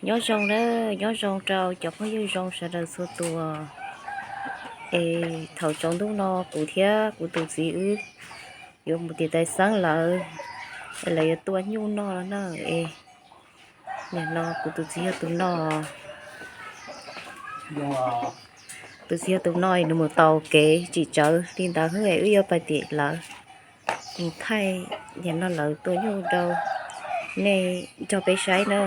Nyob zoo na, nyob zoo rau cov phooj ywg zoo sawv daws txhua tus. Es thaum tsaus ntuj no kuv thiab kuv tus txiv wb yuav mus tim Tais Xeeb lawv, es lawv yuav tua nyuj noj no na. Es nim no kuv tus txiv yog tus noj, tus txiv yog tus noj es nws mus taus kev tsim tsawv li ntawd xwb es wb yuav pais tim lawv mus thaij. Nim no lawv tua nyuj rau nej nrog peb saib na.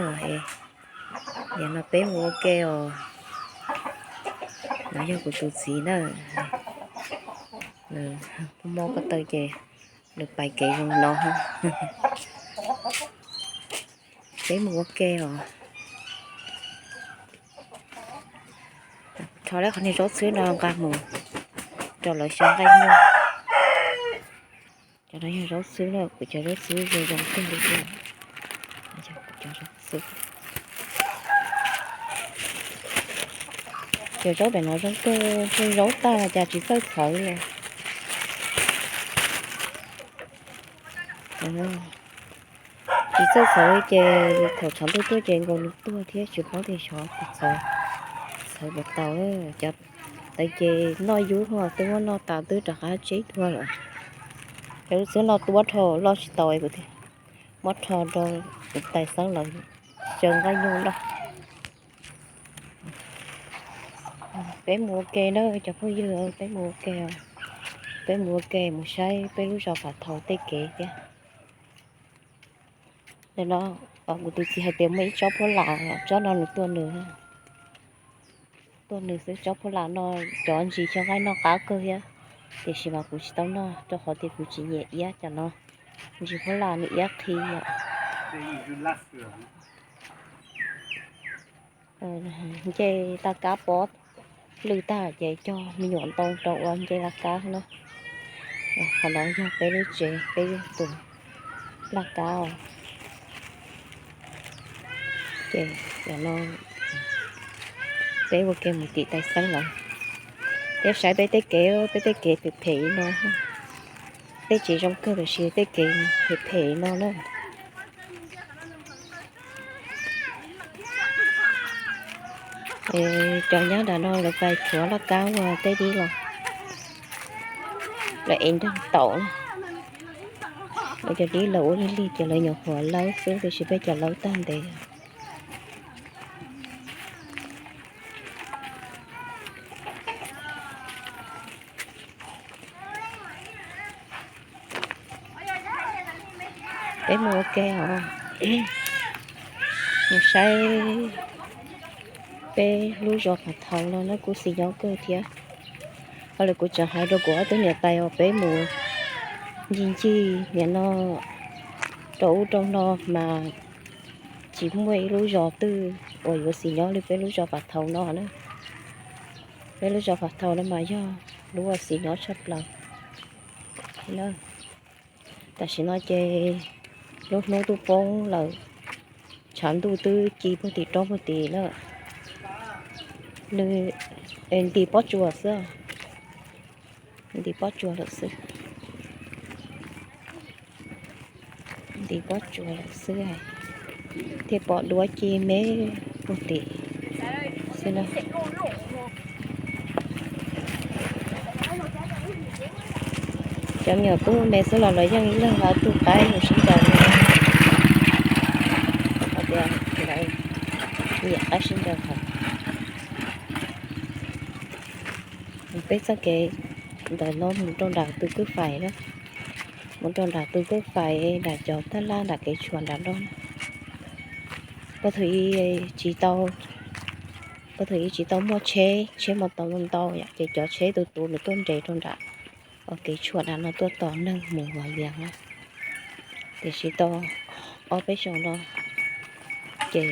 Nim no peb mus ua ke os. No yog kuv tus txiv na, nws mob ko taw ces nws pais kev zoo no. Peb mus ua ke os. Rho lawv qhov niag zaub xwb no nqa mus rau lawv xyaw nqaij nyuj. Cov no yog zaub xwb na, kuv cov zaub xwb zoo zoo kawg li thiab. Cov zaub pem no zoo kawg, zoo zaub tag cas tsis txawj txhawv li. Tsis txawj txhawv li ces thaum tshav ntuj tuaj ces nkaus nws tuag thiab tsis paub tias xyov txhawv, txhawv puas tau. Cov ntawd ces noj yub ho twb muab noj tas twb rov qab tseb tuag lawm. Cov lub xwb no tuab rho loj tsis tau es kuv thiaj muab rho rau Tais Xeeb lawv xyaw nqaij nyuj noj. Peb mus ua ke na cov phooj ywg, peb mus ua ke, peb mus ua ke mus saib peb lub zos Phav Thau tej kev thiab. Nim no kuv tus txiv hais tias muaj ib tsob phuab lam, tsob no nws tuaj nws, tuaj nws xwb. Tsob phuab lam no cov ntsis xyaw nqaij noj qab kawg thiab, tiam sis mas kuv tsis tau noj rau qhov tias kuv tsis nyiam iab cov no. Ntsis phuab lam nws iab qhi yom. Nce laj kab pob lwj tag ces cog me nyuam ntoo rau ua nce laj kab na. Qhov no yog peb lub tsev, peb tus laj kab os. Ces no peb ua ke mus tim Tais Xeeb lawm, peb saib peb tej kev, peb tej kev phem phem no. Tej tsev zoo kawg tab sis tej kev phem phem no na. Cov nyab nram no lawv pais rhuav laj kab ua teb dib los, lawv ev nreeg taum na. Lawv cov dib lawv ua lig lig ces lawv nyuam qhuav lawb xwb, tiam sis peb cov lawb tag ntev. Peb mus ua ke os, mus saib peb lub zos Phav Thau no na, kuj xis nyob kawg thiab. Ho lawv kuj tseem hais rau kuv ob tug niam tais uas peb mus ncig ncig nim no rau ub rau no mas tsis muaj ib lub zos twg uas yuav xis nyob li peb lub zos Phav Thau no na. Peb lub zos Phav Thau no mas yog lub uas xis nyob tshaj plaws. Tam sim no ces lub hnub twb poob lawm, tshav ntuj twb ci puag tim roob puag tim lawm. Nws nti pob tsuas xwb, nti pob tsuas lawm xwb. Nti pob tsuas lawm xwb, thiaj pom duab ci me puag tim xwb na. Cov me nyuam tub me xwb los lawv yeej ib leeg ua tug qaib mus sib ncaws, tias lawv nyiam qaib sib ncaws hos. Peb txoj kev ntawm no mus rau nram tus kwj fais na, mus rau nram tus kwj fais nram cov tab laj nram kev tshuam nram no. Puag thaum ub tsis tau, puag thaum ub tsis tau muaj tsheb, tsheb mos taus ntau ntau yom, ces cov tsheb tus tus nws tuaj nres rau nram kev tshuam nram no tuaj tos neeg mus Vaj Vias na. Tiam sis tau ob peb xyoos no ces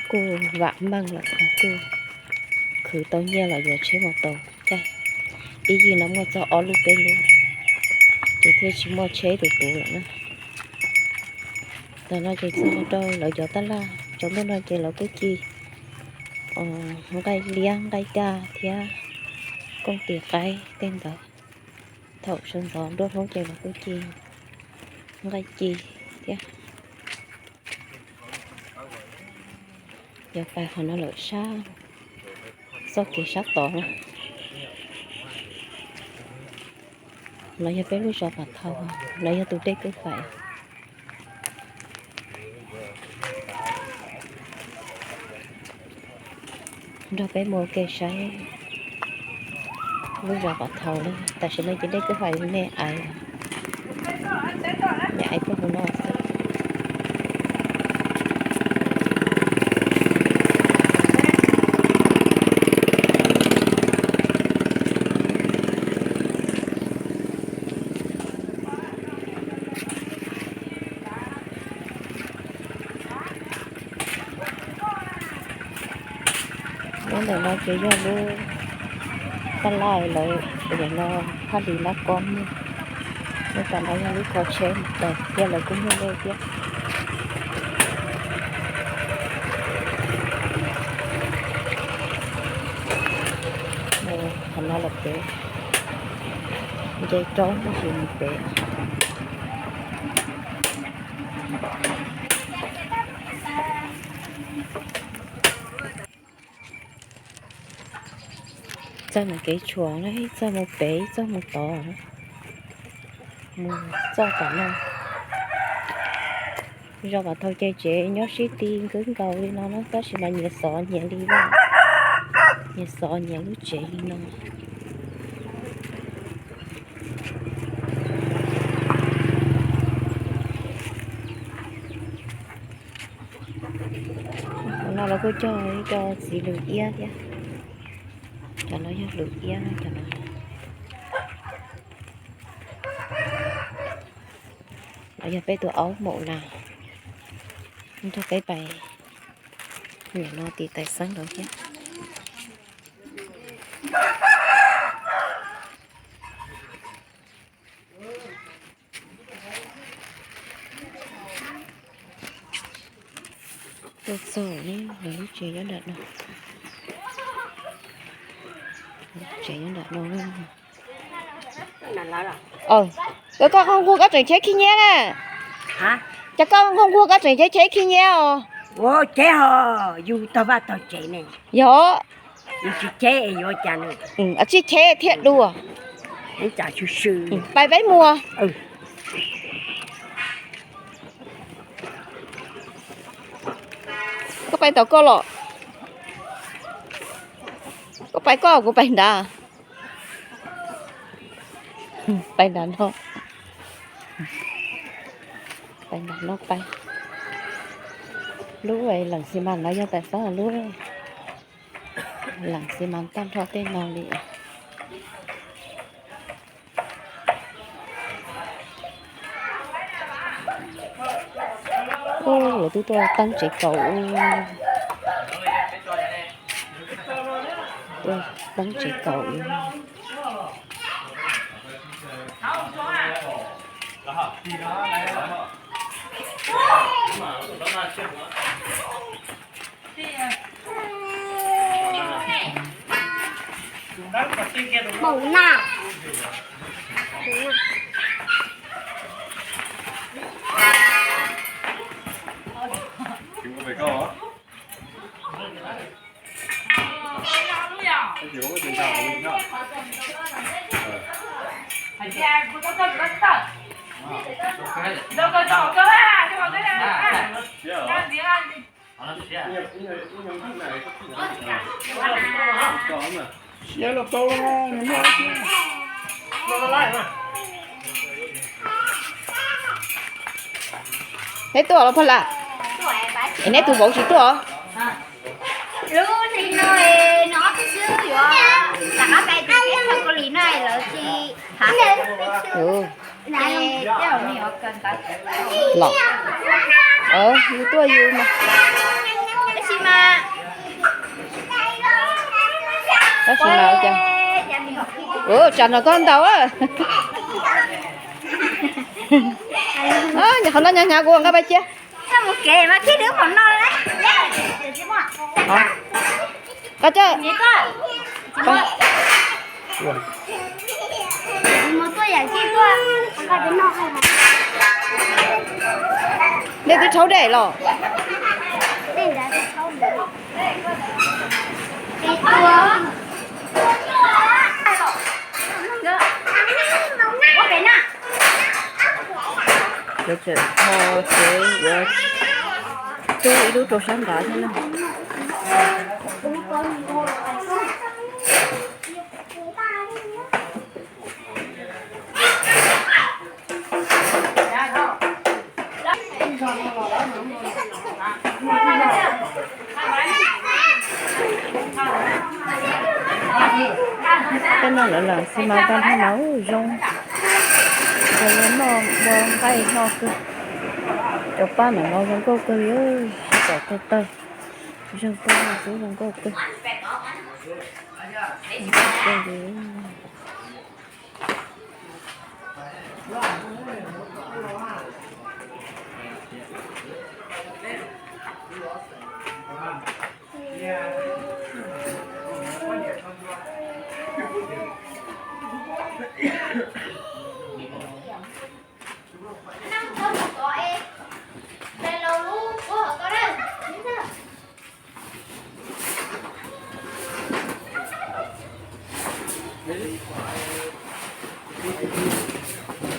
kuj vam meej lawm, kuj khwv tau nyiaj los yuav tsheb mos taus caij. Ib yig no muaj txog ob lub peb lub, ces thiaj tsis muaj tsheb tus tus lawm na. Tam no ces txog rau lawv cov tab laj, tsaus ntuj no ces lawv kuj ci nqaij liab nqaij daj thiab kooj tis qaib tej ntawd. Thaum sawv ntxov nruab hnub ces lawv kuj ci nqaij ci thiab. Yog pais qhov no lawm sab, txoj kev sab tod na. No yog peb lub zos Pas Thau, no yog tus dej kwj faim. Nrog peb mus ua ke saib lub zos Pas Thau na. Tam sim no ces dej kwj faim, nej aiv, nej aiv puag hauv no xwb. Nyob ntawm no ces yog lub taj laj lawv ua no, thaj li lab kob ne. Nyob tom no yog lub kho tsheb, thiab lawv kuj muaj dej thiab. Qhov no los pem, nce roob tab sis mus pem. Txoj mus kev tshuam na, ib txoj mus pem, ib txoj mus tod, mus txoj tom no. Zos Pas Thau ces tsev nyob sib ti nkwb nkaus li no na, tab sis mas nyias xov nyias li, nyias xov nyias lub tsev li no. Qhov no los kuj cog ib co txiv lws iab thiab. Cov no yog lws iab cov no. Los yog peb tus aub maum nas nrog peb pais nim no tiv tais xeeb lawv thiab. Tuaj txog ne, lawv lub tsev nyob nram no. Tsev nyob nram no. Koj, koj nquag koj tseem cheb khi nyiab na. Ces koj nquag nquag koj tseem cheb cheb khi nyiab os. Ua ces ho yus tog vaj tog tsev ne. Yog. Yus tsis cheb yuav cas ne. Tsis cheb thiab dua. Pais peb mus. Koj pais tom koj los. Koj pais koj, kuv pais nrad. Pais nrad no. Pais nrad no pais. Lub leem xi mas no yog tais xeeb lub. Leem xi mas tag nrho tej no li. Ub, lawv twb tuaj teeb tsev kaum. Tuaj teeb tsev kaum. Maum nas. Neb tuaj los pog lam? Es neb tus vauv tsis tuaj? Lub hli no, no ob tug xwb yuav rov qab pais tim teb chaws Kaus Lim no lawv tsis thov. Los, yus tuaj yus mas. Tab sis mas, tab sis mas ua cas, tsam no koj ntau. Qhov no hnyav hnyav kuv nqa pais cia. Koj coj. Nej twb rhaub dej los? Yuav tseem ho tsev yuav rub ib lub rau sab nrad thiab na. Tej no lawv lam xi mas tag nrho mas zoo, zoo ua noj ua nqaij noj kawg. Cov pab ntawm no zoo nkauj kawg li, sib pom tawg tawg, zeeg tawg tub zoo nkauj kawg.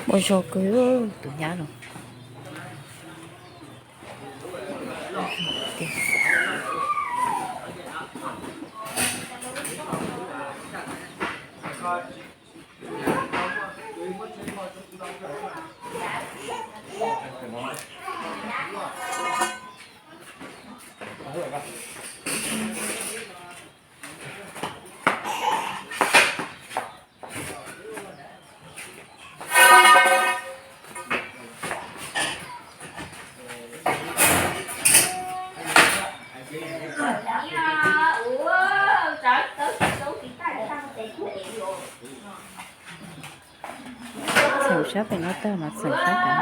Muaj zog kawg tus nyab no. Txheem sab pem no tag mas txheem sab pem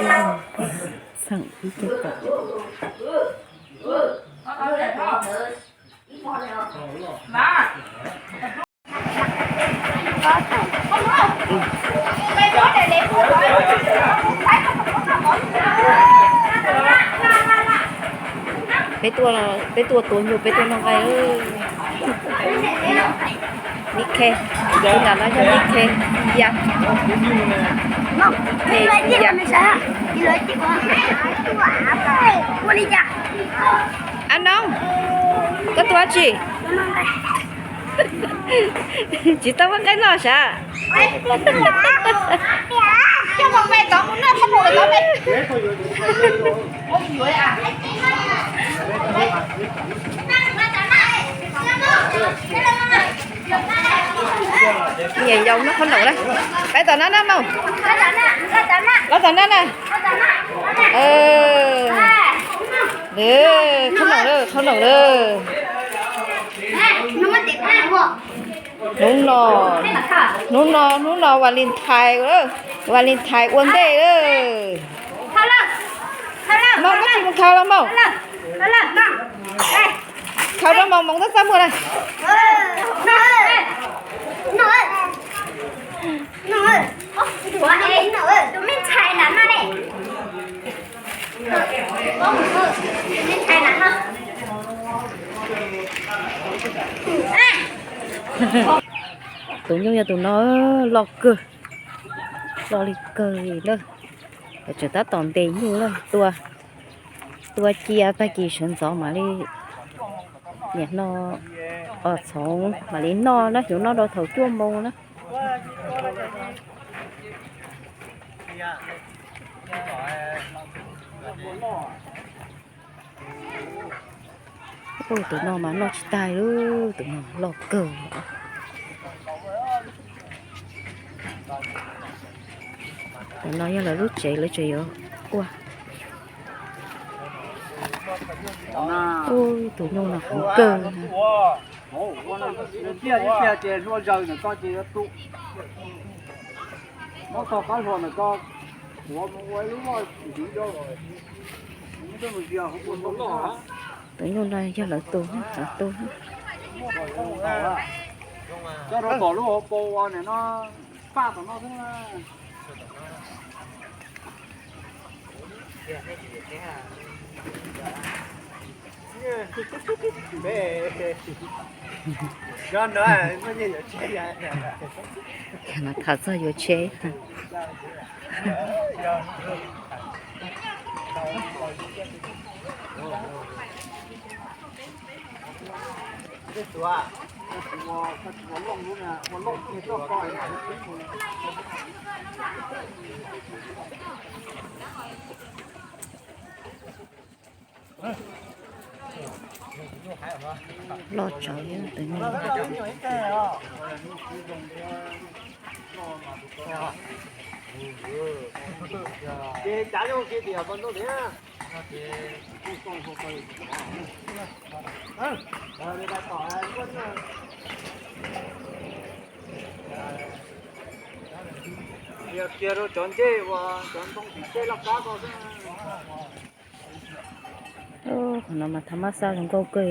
no, txheem ib ce pom. Peb tuaj, peb tuaj tua nyuj, peb tuaj noj nqaij. Nik khe, tus nram no yog Nik khe, ya, Nik khe, ya. Ab Noob, koj tua dab tsi? Tsis tau muaj nqaij noj sav? Nyiam yau noj qhob noom na. Peb tom no na Moos. Los tom no na. Qhob noom lawm, qhob noom lawm. Hnub no, hnub no, hnub no Valentine, Valentine ua ntej lawm. Moos, koj tsis mus khaws los Moos? Khaws rau Moos, Moos tab txaj muag na. Tus nyuj yog tus no, loj kawg, loj li kawg li na. Tseem tab tom ntes nyuj na, tua, tua cia tag kis sawv ntxov mam li, niam no, txhoov mam li noj na, yuav noj rau thaum cuaj moo na. Tus no mas noj tsis tag li, tus no loj kawg. Tus no yog lawv lub tsev, lawv tsev yuav ua. Tus nyuj no heev kawg. Tus nyuj no yog lawv tus, lawv tus. Tham txog yuav tsheb. Loj tsawv tus no. Yog kiag rau cov ncej uas cov ntoo tim tej laj kab ko xwb. Qhov no mas thaum maj xaj zoo nkauj kawg.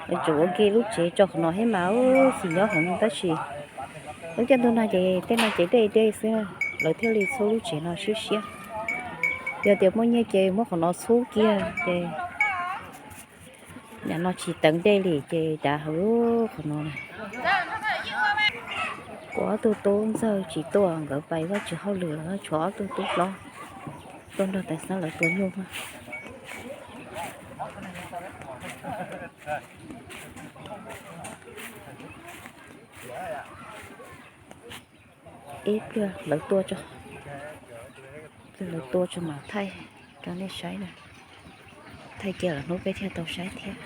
Lawv tseem ua kiag lub tsev tso qhov no thiab mas, xim nyob heev tab sis lub caij ntuj no ces tej no ces dej dej xwb, lawv thiaj li txhub lub tsev no siab siab. Yog tias muaj nyiaj ces muab qhov no txhub kiag ces nram no tsis teev dej li ces dav heev qhov no. Kuv ob tug tub ntxawg tsis tuaj, nkawd pais Vajtswv hauj lwm lawm, tshuav ob tug tub hlob tuaj nrog Tais Xeeb lawv tua nyuj. Ib pliag lawv tuaj tso, lawv tuaj tso mam thaij rau nej saib na. Thaij kiag lawm hnub peb thiaj tau saib thiab.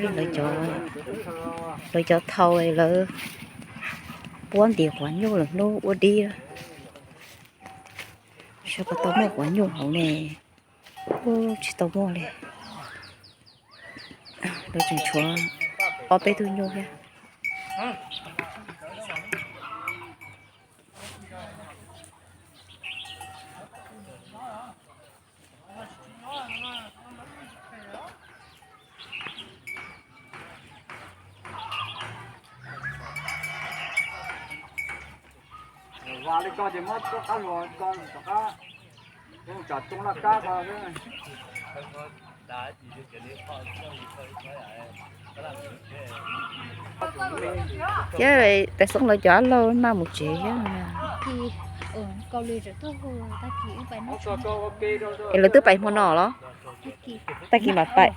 Lawv cov, lawv cov thau lawv puab ntim quav nyuj lawm hnub ua dib. Saib puas tau muaj quav nyuj hauv ne. Tsis tau muaj li. Lawv tseem tshuav ob peb tug nyuj thiab. Vam li ko ces muab rov qab hluas ko rov qab, tsam tsoo laj kab ko. Thiab Tais Xeeb lawv cov ab laug maj mus tsev thiab. Es lawv twb pais hmo no los? Tag kis mam pais.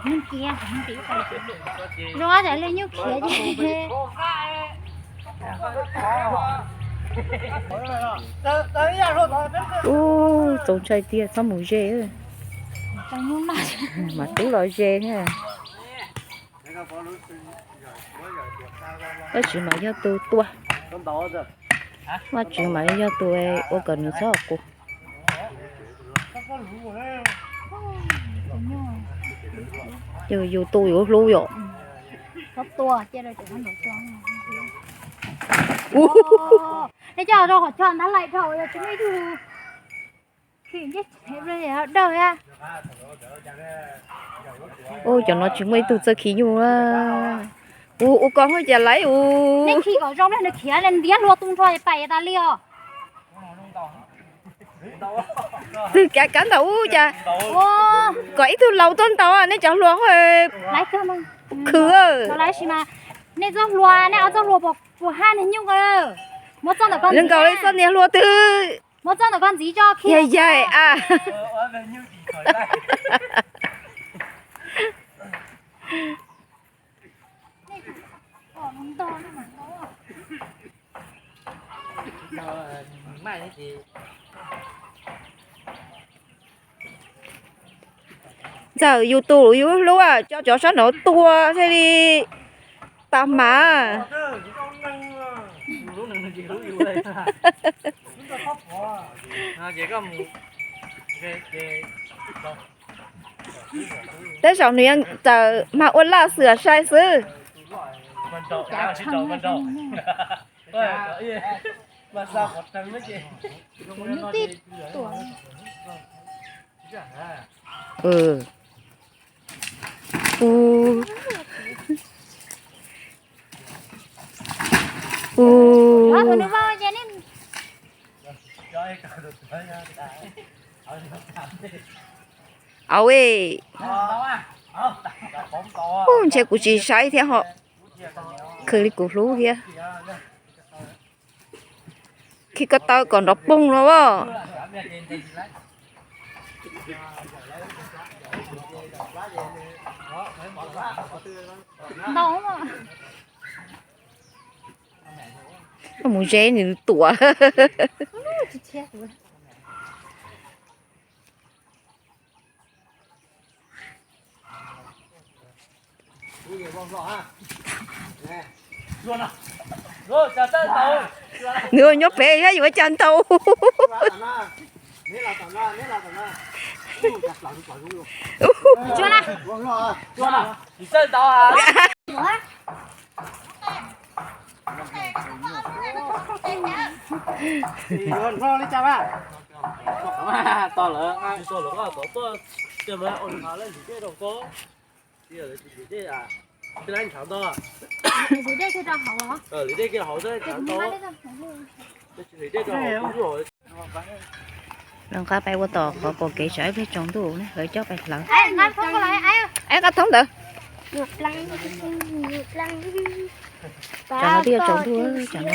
Ub, txaus ntshai tiag, txhob mus ze. Mas tub los ze thiab. Vajtswv mas yog tus tua. Vajtswv mas yog tus ua kom nws txhob qus. Yus, yus tus yuav hlub yom. Nej coj rau qhov chaw ntab laim dhau, yog tsis muaj ib tug khi ncej dawg. Ub, cov no tsis muaj ib tug txawj khi nyuj. Ub, ua koj hwj cas laiv ub. Nej khi kom zoo, nws khiav ntiav hlua tu nrho pais tas li os. Twg kav kav ntawm ub cas, kom ib tug laus tuaj ntaus nej cov hlua khwv. Nej txoj hlua, nej ob txoj hlua puas haj niag nyuj ko. Zoo nkaus li txoj niag hlua twg. Yaig yaig a. Ntxawm, yus tus yus hlub, coj cov sab no tua thiaj li tau mas. Tej zaum nws yeej txawm mag ua laj xwm sai xwb. Ub, ub. Au e. Ub, ntshe kuv tsis saib thiab ho. Khwv li kuv hlub thiab. Khi ko taw kom nrov poog no as. Mus ze nws tuam. Nws nyob pem thiab yuav cas ntau. Nqa pais ua tom qhov pom kev tsam ib pliag tsaus ntuj ne, lawv coj pais hlawv. Nqa thoob ntawd. Tsam no twb yuav tsaus ntuj tsam no.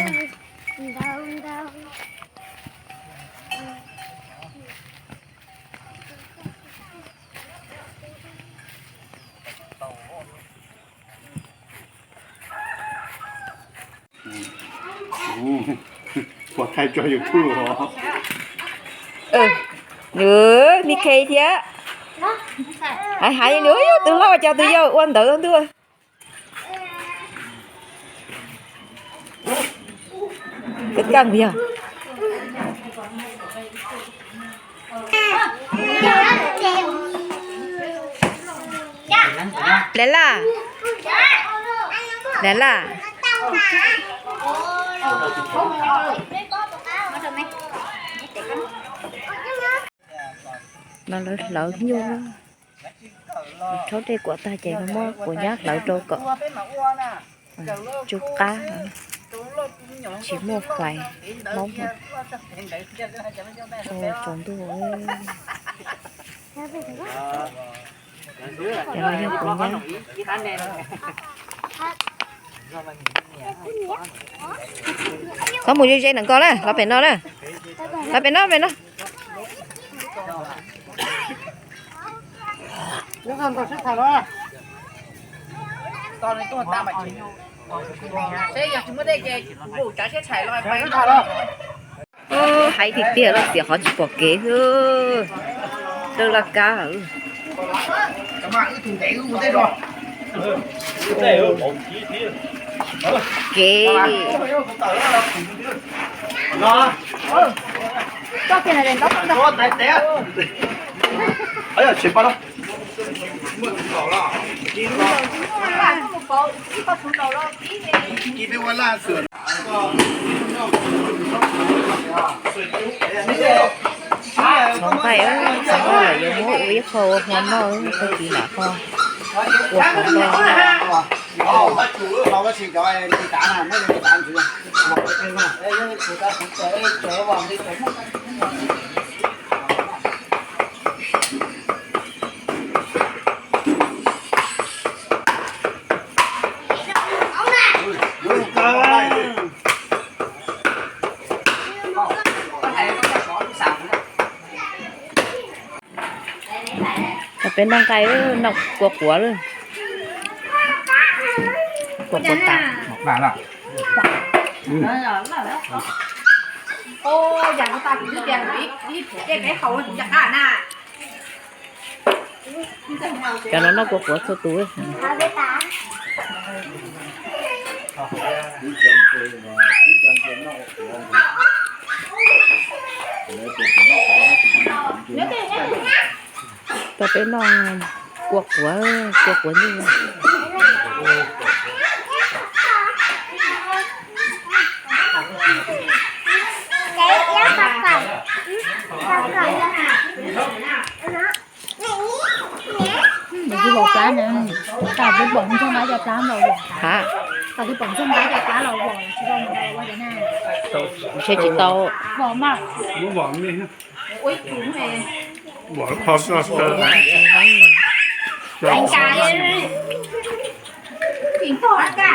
Puas thaij tso YouTube os? Nws mi khe thiab. Hais hais nws, tus loj cas tus yau ua ntawd ntuj. Kawg yog. Lawv laj, lawv laj. No lawv hlawv nyuj, rhaub dej kuam tag ces muab kuam nyab hlawv rau kom tsw qab, tsis muaj fais Hmoob. Tsaus ntuj. Cov no yog kuv nyab. Txhob mus ze ze ntawm ko na, los pem no na. Los pem no, pem no. Hais tiag tiag los tias qhov tsis pom kev xwb. Dawb laj kab. Kev. Txhoov qaij, txhoov qaij lawm yuav muab ua ib qho ua hmo noj, tag kis lam ho ua qhov noj. Cov peb noj nqaij, noj kua quav lawm. Kua quav tas. Cov no noj kua quav txhua tus. Cov peb noj kua quav, kua quav nyuj. Nws tsis haum plab na, tas peb npam ntsog nqa cov plab nkaus. Hab, Tau twb pom ntxoog nqa cov kab los vom tsis tau mus ua cov na. Ntshe tsis tau. Vom mas. Muab vom me. Ua ib cum me. Vom kho koj sawv. Ai ka. Tsis pom ka.